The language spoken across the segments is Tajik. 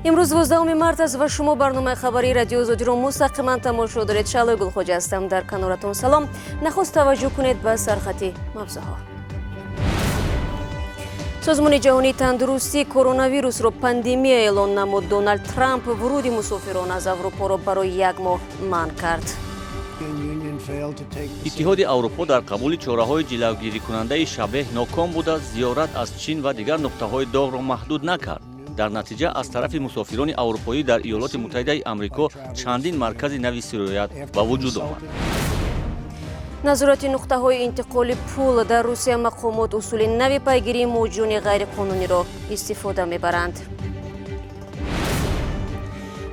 Имрӯз 12 март аст ва шумо барномаи хабарии Радиои Озодиро мустақиман тамошо доред. Шаълои Гулхоҷа ҳастам, дар каноратон. Салом. Нахуст таваҷҷӯҳ кунед ба сархати мавзӯъҳо. Созмони ҷаҳонии тандурустӣ коронавирусро пандемия эълон намуд. Доналд Трамп вуруди мусофирон аз Аврупоро барои як моҳ манъ кард. Иттиҳоди Аврупо дар қабули чораҳои ҷилавгирикунандаи шабеҳ ноком буда, зиёрат аз Чин ва дигар нуқтаҳои доғро маҳдуд накард. Дар натиҷа аз тарафи мусофирони аврупоӣ дар Иёлоти Муттаҳидаи Амрико чандин маркази нави сироят ба вуҷуд омад. Назорати нуқтаҳои интиқоли пул дар Русия: мақомот усули нави пайгирии муҳоҷирони ғайриқонуниро истифода мебаранд.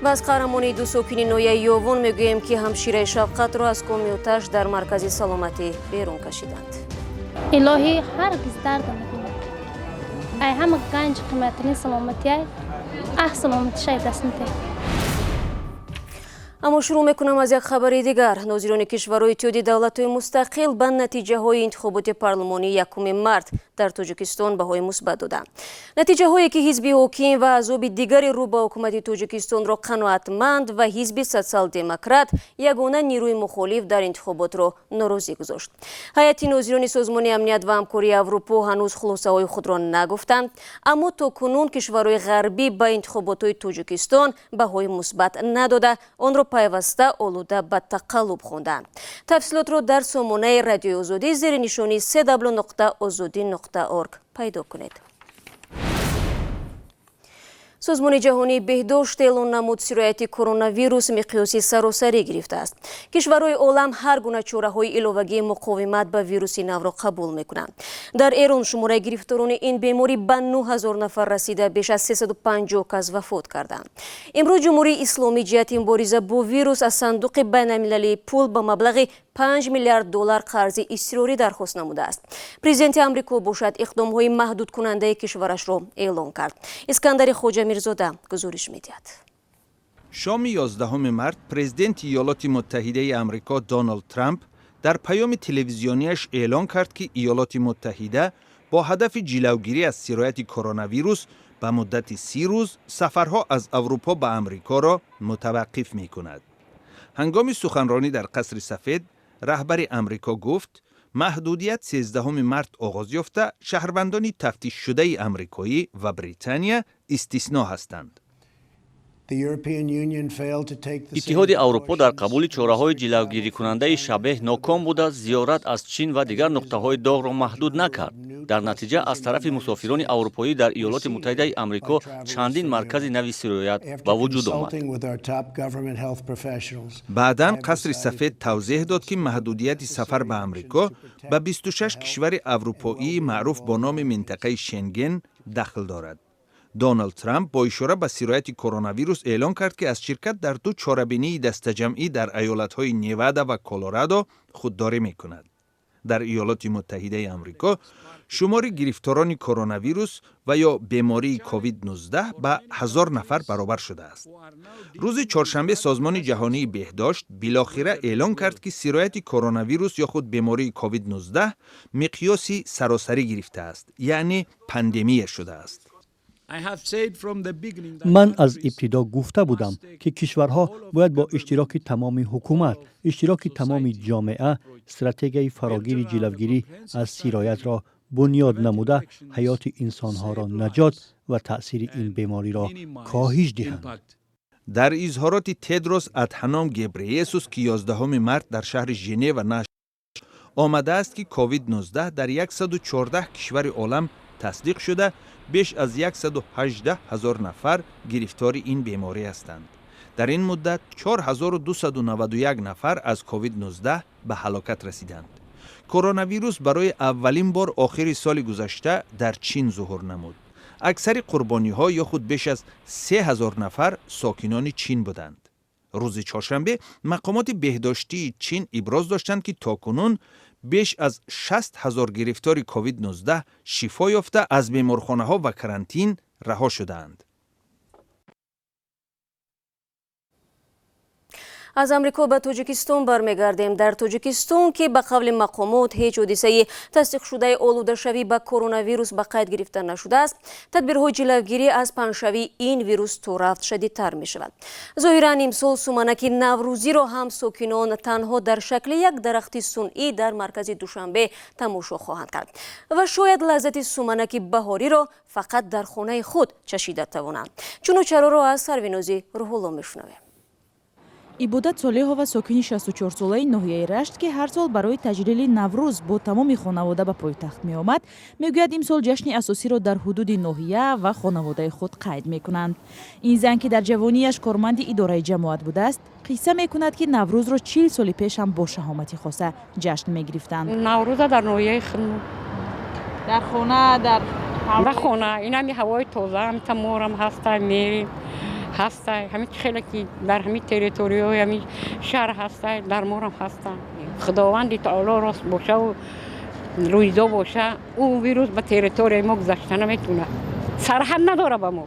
Ва аз қаҳрамонии ду сокини ноҳияи Ёвон мегӯем, ки ҳамшираи шафқатро аз коми оташ дар маркази саломатӣ берун кашиданд. Илоҳӣ, ҳаргиз дарда набинад. Ай ҳама ганҷ қиматтарин саломатиай. Аҳ, саломатишай даст надиҳ. Аммо шурӯъ мекунам аз як хабари дигар. Нозирони кишварҳои Иттиҳоди Давлатҳои Мустақил ба натиҷаҳои интихоботи парлумонии 1 март дар Тоҷикистон баҳои мусбат доданд. Натиҷаҳое, ки ҳизби ҳоким ва аҳзоби дигари рӯ ба ҳукумати Тоҷикистонро қаноатманд ва ҳизби Социал-Демократ, ягона нерӯи мухолиф дар интихоботро, норозӣ гузошт. Ҳайати нозирони Созмони Амният ва Ҳамкории Аврупо ҳанӯз хулосаҳои худро нагуфтанд, аммо то кунун кишварҳои ғарбӣ ба интихоботҳои Тоҷикистон баҳои мусбат надода, онро пайваста олуда ба тақаллуб хонданд. Тафсилотро дар сомонаи Радиои Озодӣ зери нишонии cw.ozodi.org пайдо кунед. Созмони Ҷаҳонии Беҳдошт эълон намуд, сирояти коронавирус миқёси саросарӣ гирифтааст. Кишварҳои олам ҳар гуна чораҳои иловагии муқовимат ба вируси навро қабул мекунанд. Дар Эрон шумораи гирифторони ин беморӣ ба 9000 нафар расида, беш аз 350 кас вафот карданд. Имрӯз Ҷумҳурии Исломӣ ҷиҳати мубориза бо вирус аз Сандуқи Байналмилалии Пул ба маблағи 5 миллиард доллар қарзи изтирорӣ дархост намудааст. Президенти Амрико бошад, иқдомҳои маҳдудкунандаи кишварашро эълон кард. Искандари Хоҷамирзода гузориш медиҳад. Шоми 11 март президенти Иёлоти Муттаҳидаи Амрико Доналд Трамп дар паёми телевизионияш эълон кард, ки Иёлоти Муттаҳида бо ҳадафи ҷилавгирӣ аз сирояти коронавирус ба муддати 30 рӯз сафарҳо аз Аврупо ба Амрикоро мутаваққиф мекунад. Ҳангоми суханронӣ дар Қасри Сафед раҳбари Амрико гуфт, маҳдудият 13 март оғоз ёфта, шаҳрвандони тафтишшудаи амрикоӣ ва Британия истисно ҳастанд. Иттиҳоди Аврупо дар қабули чораҳои ҷилавгирикунандаи шабеҳ ноком буда, зиёрат аз Чин ва дигар нуқтаҳои доғро маҳдуд накард. Дар натиҷа аз тарафи мусофирони аврупоӣ дар Иёлоти Муттаҳидаи Амрико чандин маркази нави сироят ба вуҷуд омад. Баъдан Қасри Сафед тавзеҳ дод, ки маҳдудияти сафар ба Амрико ба 26 кишвари аврупоии маъруф бо номи минтақаи Шенген дахл дорад. Доналд Трамп бо ишора ба сирояти коронавирус эълон кард, ки аз ширкат дар ду чорабинии дастаҷамъӣ дар аёлатҳои Невада ва Колорадо худдорӣ мекунад. Дар Иёлоти Муттаҳидаи Амрико шумори гирифторони коронавирус ва ё бемории COVID-19 ба 1000 нафар баробар шудааст. Рӯзи чоршанбе Созмони Ҷаҳонии Беҳдошт билохира эълон кард, ки сирояти коронавирус ё худ бемории COVID-19 миқёси саросарӣ гирифтааст, яъне пандемия шудааст. Ман аз ибтидо гуфта будам, ки кишварҳо бояд бо иштироки тамоми ҳукумат, иштироки тамоми ҷомеа стратегияи фарогири ҷилавгирӣ аз сироятро бунёд намуда, ҳаёти инсонҳоро наҷот ва таъсири ин бемориро коҳиш диҳанд. Дар изҳороти Тедрос Адҳаном Гебреесус, ки 11 март дар шаҳри Женева нашр омадааст, ки COVID-19 дар 114 кишвари олам тасдиқ шуда, беш аз 118 ҳазор нафар гирифтори ин беморӣ ҳастанд. Дар ин муддат 4291 нафар аз COVID-19 ба ҳалокат расиданд. Коронавирус барои аввалин бор охири соли гузашта дар Чин зуҳур намуд. Аксари қурбониҳо ё худ беш аз 3000 нафар сокинони Чин буданд. Рӯзи чоршанбе мақомоти беҳдоштии Чин иброз доштанд, ки то кунун беш аз 60 ҳазор гирифтори COVID-19 шифо ёфта, аз беморхонаҳо ва карантин раҳо шудаанд. Аз Амрико ба Тоҷикистон бармегардем. Дар Тоҷикистон, ки ба қавли мақомот ҳеҷ ҳодисаи тасдиқшудаи олудашавӣ ба коронавирус ба қайд гирифта нашудааст, тадбирҳои ҷилавгирӣ аз паҳншавии ин вирус то рафт шадидтар мешавад. Зоҳиран, имсол суманаки наврӯзиро ҳам сокинон танҳо дар шакли як дарахти сунъӣ дар маркази Душанбе тамошо хоҳанд кард ва шояд лаззати суманаки баҳориро фақат дар хонаи худ чашида тавонанд. Чуну чароро аз Сарвинози Рӯҳулло мешунавем. Ибодат Солеҳова, сокини 64-солаи ноҳияи Рашт, ки ҳар сол барои таҷлили Наврӯз бо тамоми хонавода ба пойтахт меомад, мегӯяд, имсол ҷашни асосиро дар ҳудуди ноҳия ва хонаводаи худ қайд мекунанд. Ин зан, ки дар ҷавонияш корманди идораи ҷамоат будааст, қисса мекунад, ки Наврӯзро 40 соли пеш ҳам бо шаҳомати хоса ҷашн мегирифтанд. Наврӯза дар ноҳияи худ. Дар хона, дар Дар хона. Инами ҳавои тоза, ҳамита морам ҳаста, мерим, ҳастай. Ҳамин хеле ки дар ҳамин территорияҳои ҳамин шаҳр ҳастай, дар морам ҳаста. Худованди таоло рост бошаву рӯйдо боша, ӯ вирус ба территорияи мо гузашта наметавонад, сарҳад надора ба мо.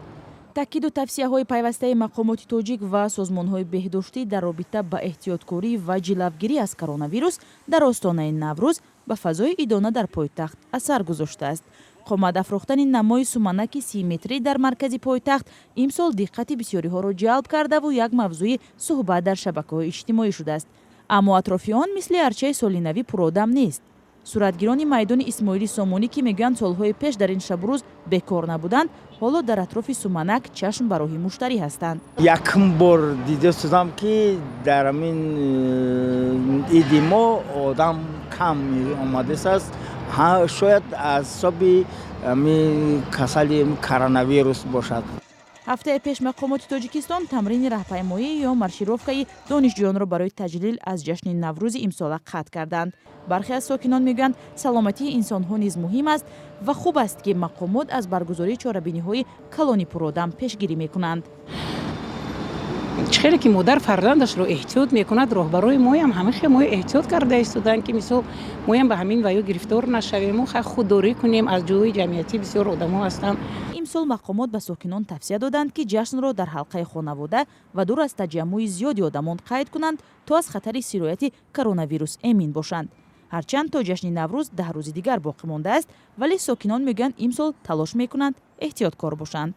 Таъкиду тавсияҳои пайвастаи мақомоти тоҷик ва созмонҳои беҳдоштӣ дар робита ба эҳтиёткорӣ ва ҷилавгирӣ аз коронавирус дар остонаи Наврӯз ба фазои идона дар пойтахт асар гузоштааст. Қомат афрохтани намои суманаки 30-метрӣ дар маркази пойтахт имсол диққати бисёриҳоро ҷалб кардаву як мавзӯи суҳбат дар шабакаҳои иҷтимоӣ шудааст. Аммо атрофи он мисли арчаи солинавӣ пуродам нест. Суратгирони майдони Исмоили Сомонӣ, ки мегӯянд, солҳои пеш дар ин шабу рӯз бекор набуданд, ҳоло дар атрофи суманак чашм ба роҳи муштарӣ ҳастанд. Якум бор дида шудам, ки дар ҳамин иди мо одам кам омадааст. Шояд аз ҳисоби касали коронавирус бошад. Ҳафтаи пеш мақомоти Тоҷикистон тамрини раҳпаймоӣ ё маршировкаи донишҷӯёнро барои таҷлил аз ҷашни Наврӯзи имсола қатъ карданд. Бархе аз сокинон мегӯянд, саломатии инсонҳо низ муҳим аст ва хуб аст, ки мақомот аз баргузории чорабиниҳои калони пуродам пешгирӣ мекунанд. Чӣ хеле ки модар фарзандашро эҳтиёт мекунад, роҳбарои моям ҳамин моя эҳтиёт карда истоданд, ки мисол моям ба ҳамин ваё гирифтор нашавему худдорӣ кунем аз ҷойҳои ҷамъиятӣ, бисёр одамо ҳастанд. Имсол мақомот ба сокинон тавсия доданд, ки ҷашнро дар ҳалқаи хонавода ва дур аз таҷаммуи зиёди одамон қайд кунанд, то аз хатари сирояти коронавирус эмин бошанд. Ҳарчанд то ҷашни Наврӯз 10 рӯзи дигар боқӣ мондааст, вале сокинон мегӯянд, имсол талош мекунанд эҳтиёткор бошанд.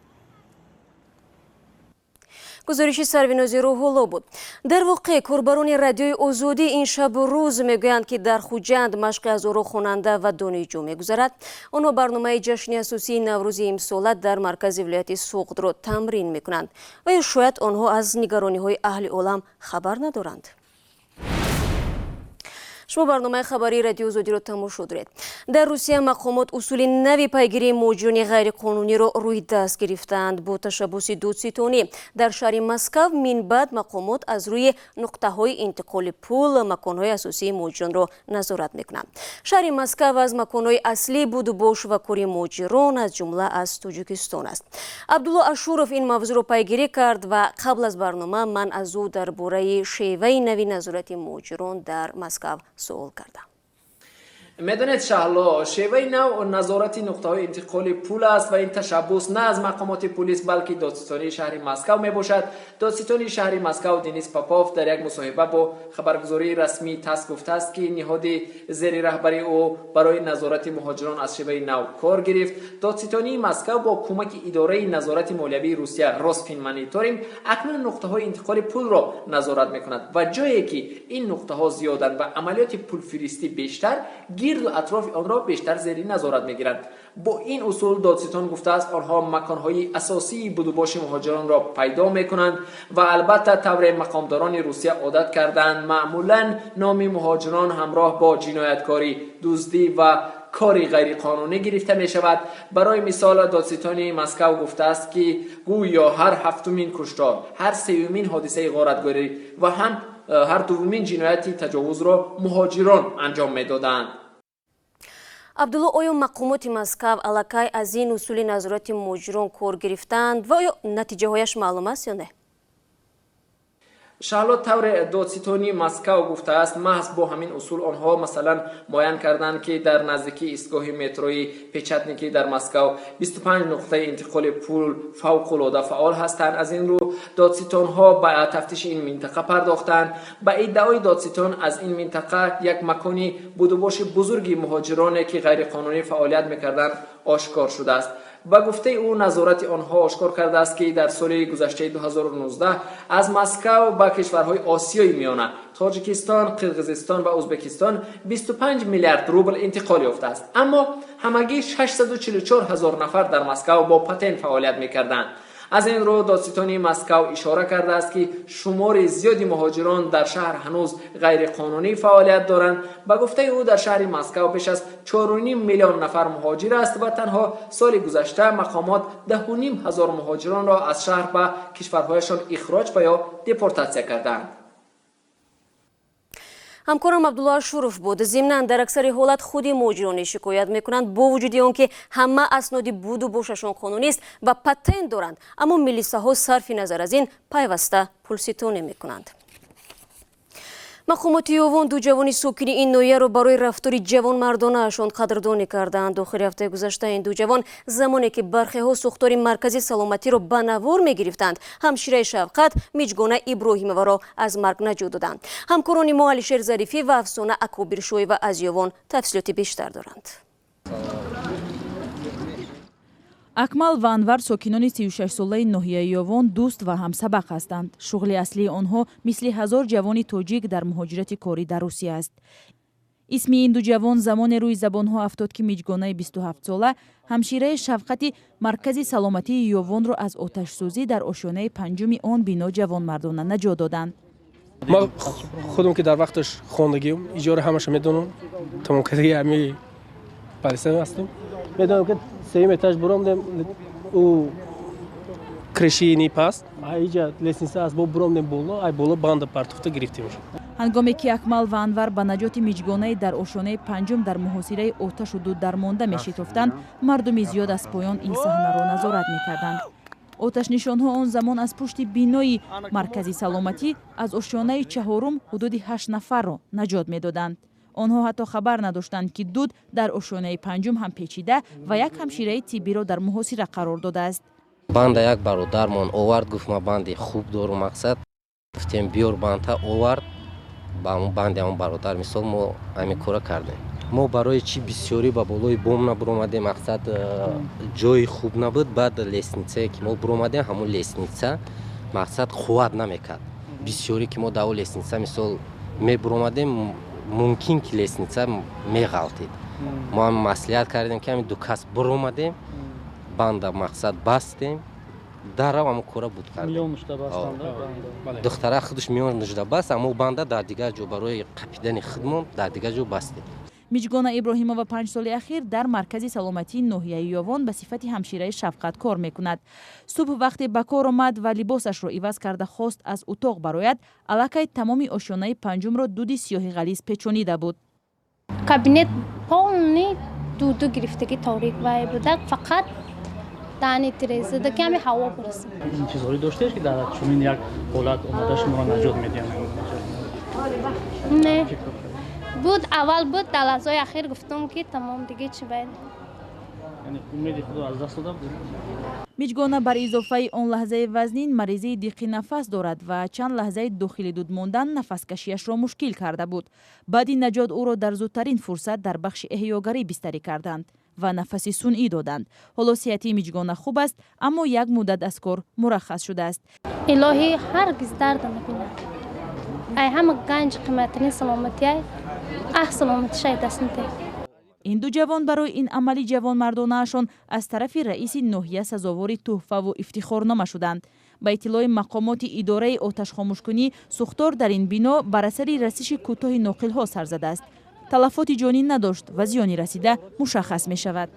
Гузориши Сарвинози Рӯҳулло буд. Дар воқеъ, корбарони Радиои Озодӣ ин шабу рӯз мегӯянд, ки дар Хуҷанд машқи ҳазору хонанда ва донишҷӯ мегузарад. Онҳо барномаи ҷашни асосии Наврӯзи имсола дар маркази вилояти Суғдро тамрин мекунанд ва ё шояд онҳо аз нигарониҳои аҳли олам хабар надоранд. Шумо барномаи хабарии Радиои Озодиро тамошо доред. Дар Русия мақомот усули нави пайгирии муҳоҷирони ғайриқонуниро рӯи даст гирифтаанд. Бо ташаббуси додситонӣ дар шаҳри Москав минбаъд мақомот аз рӯи нуқтаҳои интиқоли пул маконҳои асосии муҳоҷиронро назорат мекунанд. Шаҳри Москав аз маконҳои аслии будубош ва кори муҳоҷирон, аз ҷумла аз Тоҷикистон аст. Абдулло Ашуров ин мавзӯъро пайгирӣ кард ва қабл аз барнома ман аз ӯ дар бораи шеваи нави назорати муҳоҷирон дар Москав суол кардам. Медонед, Шаҳло, шеваи нав назорати нуқтаҳои интиқоли пул аст ва ин ташаббус на аз мақомоти пулис, балки додситонии шаҳри Москав мебошад. Додситони шаҳри Москав Денис Попов дар як мусоҳиба бо хабаргузории расмии ТАСС гуфтааст, ки ниҳоди зери раҳбарии ӯ барои назорати муҳоҷирон аз шеваи нав кор гирифт. Додситонии Москав бо кӯмаки идораи назорати молиявии Русия, Росфинмониторинг, акнун нуқтаҳои интиқоли пулро назорат мекунад ва ҷое ки ин нуқтаҳо зиёданд ва амалиёти пулфиристӣ бештар, гирду атрофи онро бештар зери назорат мегиранд. Бо ин усул, додситон гуфтааст, онҳо маконҳои асосии будубоши муҳоҷиронро пайдо мекунанд. Ва албатта, тавре мақомдорони Русия одат карданд, маъмулан номи муҳоҷирон ҳамроҳ бо ҷинояткорӣ, дуздӣ ва кори ғайриқонунӣ гирифта мешавад. Барои мисол, додситони Москав гуфтааст, ки гӯё ҳар ҳафтумин куштор, ҳар сеюмин ҳодисаи ғоратгорӣ ва ҳам ҳар дуввумин ҷинояти таҷовузро муҳоҷирон анҷом медоданд. Абдулло, оё мақомоти Москав аллакай аз ин усули назорати муҳоҷирон кор гирифтаанд ва оё натиҷаҳояш маълум аст ё не? Шаҳло, тавре додситонии Москав гуфтааст, маҳз бо ҳамин усул онҳо, масалан, муайян карданд, ки дар наздикии истгоҳи метрои Печатники дар Москав 25 нуқтаи интиқоли пул фавқулода фаъол ҳастанд. Аз ин рӯ додситонҳо ба тафтиши ин минтақа пардохтанд. Ба иддаои додситон, аз ин минтақа як макони будубоши бузурги муҳоҷироне, ки ғайриқонунӣ фаъолият мекарданд, ошкор шудааст. Ба гуфтаи ӯ, назорати онҳо ошкор кардааст, ки дар соли гузаштаи 2019 аз Москав ба кишварҳои Осиёи Миёна, Тоҷикистон, Қирғизистон ва Ӯзбекистон 25 миллиард рубл интиқол ёфтааст, аммо ҳамагӣ 644 ҳазор нафар дар Москав бо патент фаъолият мекарданд. Аз ин рӯ додситонии Москав ишора кардааст, ки шумори зиёди муҳоҷирон дар шаҳр ҳанӯз ғайриқонунӣ фаъолият доранд. Ба гуфтаи ӯ, дар шаҳри Москав беш аз 4,5 миллион нафар муҳоҷир аст ва танҳо соли гузашта мақомот 10,5 ҳазор муҳоҷиронро аз шаҳр ба кишварҳояшон ихроҷ ва ё депортатсия кардаанд. Ҳамкорам Абдулло Ашуров буд. Зимнан, дар аксари ҳолат худи муҳоҷироне шикоят мекунанд, бо вуҷуди он ки ҳама асноди буду бошашон қонунист ва патент доранд, аммо милисаҳо сарфи назар аз ин пайваста пулситонӣ мекунанд. Мақомоти Ёвон ду ҷавони сокини ин ноҳияро барои рафтори ҷавонмардонаашон қадрдонӣ кардаанд. Охири ҳафтаи гузашта ин ду ҷавон, замоне ки бархеҳо сӯхтори маркази саломатиро ба навор мегирифтанд, ҳамшираи шафқат Миҷгона Иброҳимоваро аз марг наҷот доданд. Ҳамкорони мо Алишер Зарифӣ ва Афсона Акобиршоева аз Ёвон тафсилоти бештар доранд. Акмал ва Анвар, сокинони 36-солаи ноҳияи Ёвон, дӯст ва ҳамсабақ ҳастанд. Шуғли аслии онҳо, мисли ҳазор ҷавони тоҷик, дар муҳоҷирати корӣ дар Русия аст. Исми ин ду ҷавон замоне рӯи забонҳо афтод, ки Миҷгонаи 27-сола, ҳамшираи шафқати маркази саломатии Ёвонро аз оташсӯзӣ дар ошёнаи панҷуми он бино ҷавонмардона наҷот доданд. Ман худам, ки дар вақташ хондагиам, иҷора ҳамаша медонам, тамом кардагии ҳами полиса ҳастем. Медонам, ки сеюм этаж буромдем, ӯ крышини паст, иҷа лестница аст, бо буромдем боло, ай боло банда партофта гирифтем. Ҳангоме ки Акмал ва Анвар ба наҷоти Миҷгонаи дар ошёнаи панҷум дар муҳосираи оташу дуд дармонда мешитофтанд, мардуми зиёд аз поён ин саҳнаро назорат мекарданд. Оташнишонҳо он замон аз пушти бинои маркази саломатӣ аз ошёнаи чаҳорум ҳудуди ҳашт нафарро наҷот медоданд. Онҳо ҳатто хабар надоштанд, ки дуд дар ошёнаи панҷум ҳам печида ва як ҳамшираи тиббиро дар муҳосира қарор додааст. Банда як бародармон овард, гуфт: «Ма банди хуб дорум». Мақсад, гуфтем: «Биёр бандта». Овард, ба ҳамон банди ҳамон бародар, мисол, мо ҳамин кора кардем. Мо барои чӣ бисёрӣ ба болои бом набуромадем? Мақсад, ҷои хуб набуд. Баъд лестницае ки мо буромадем, ҳамон лестница, мақсад, қувват намекард. Бисёрӣ ки мо дар он лестница, мисол, мебуромадем, мумкин ки лестница меғалтид. Мо ҳам маслиҳат кардем, ки ҳамин ду кас буромадем, банда, мақсад, бастем, дарав ҳамон кора буд кардем. Духтара худаш миён нужда баст, аммо банда дар дигар ҷо барои қапидани худмон дар дигар ҷо бастем. Миҷгона Иброҳимова 5 соли ахир дар маркази саломатии ноҳияи Ёвон ба сифати ҳамшираи шафқат кор мекунад. Субҳ вақте ба кор омад ва либосашро иваз карда хост аз утоқ барояд, аллакай тамоми ошёнаи панҷумро дуди сиёҳи ғализ печонида буд. Кабинет полный дуду гирифтагӣ, торик вай буда, фақат дани тирезада ками ҳаво бирасад. Интизорӣ доштед, ки дар чунин як ҳолат омода шуморо наҷот медиҳанд? Не, буд, аввал буд, дар лаҳзаи ахир гуфтам, ки тамом, дига чӣ бояд. Умеди худро аз даст дода буд. Миҷгона бар изофаи он лаҳзаи вазнин маризии диққи нафас дорад ва чанд лаҳзаи дохили дуд мондан нафаскашиашро мушкил карда буд. Баъди наҷот ӯро дар зудтарин фурсат дар бахши эҳёгарӣ бистарӣ карданд ва нафаси сунъӣ доданд. Ҳоло сиҳатии Миҷгона хуб аст, аммо як муддат аз кор мураххас шудааст. Илоҳӣ, ҳаргиз дарда набинад. Ай ҳама ганҷ қиматтарин саломатиай, аҳ, саломатишай даст надиҳ. Ин ду ҷавон барои ин амали ҷавонмардонаашон аз тарафи раиси ноҳия сазовори тӯҳфаву ифтихорнома шуданд. Ба иттилои мақомоти идораи оташхомӯшкунӣ, сӯхтор дар ин бино бар асари расиши кӯтоҳи ноқилҳо сар задааст. Талафоти ҷонӣ надошт ва зиёни расида мушаххас мешавад.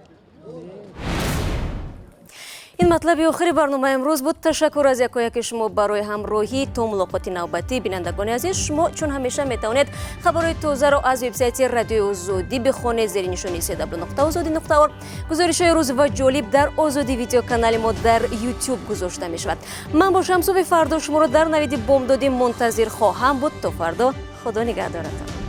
Ин матлаби охири барномаи имрӯз буд. Ташаккур аз якояки шумо барои ҳамроҳӣ. То мулоқоти навбатӣ, бинандагони азиз, шумо чун ҳамеша метавонед хабарҳои тозаро аз вебсайти Радиои Озодӣ бихонед зери нишони cw.ozodi.org. Гузоришҳои рӯз ва ҷолиб дар Озодӣ Видео, канали мо дар Ютуб, гузошта мешавад. Ман бошам, субҳи фардо шуморо дар навиди бомдодӣ мунтазир хоҳам буд. То фардо, худо нигаҳдоратон.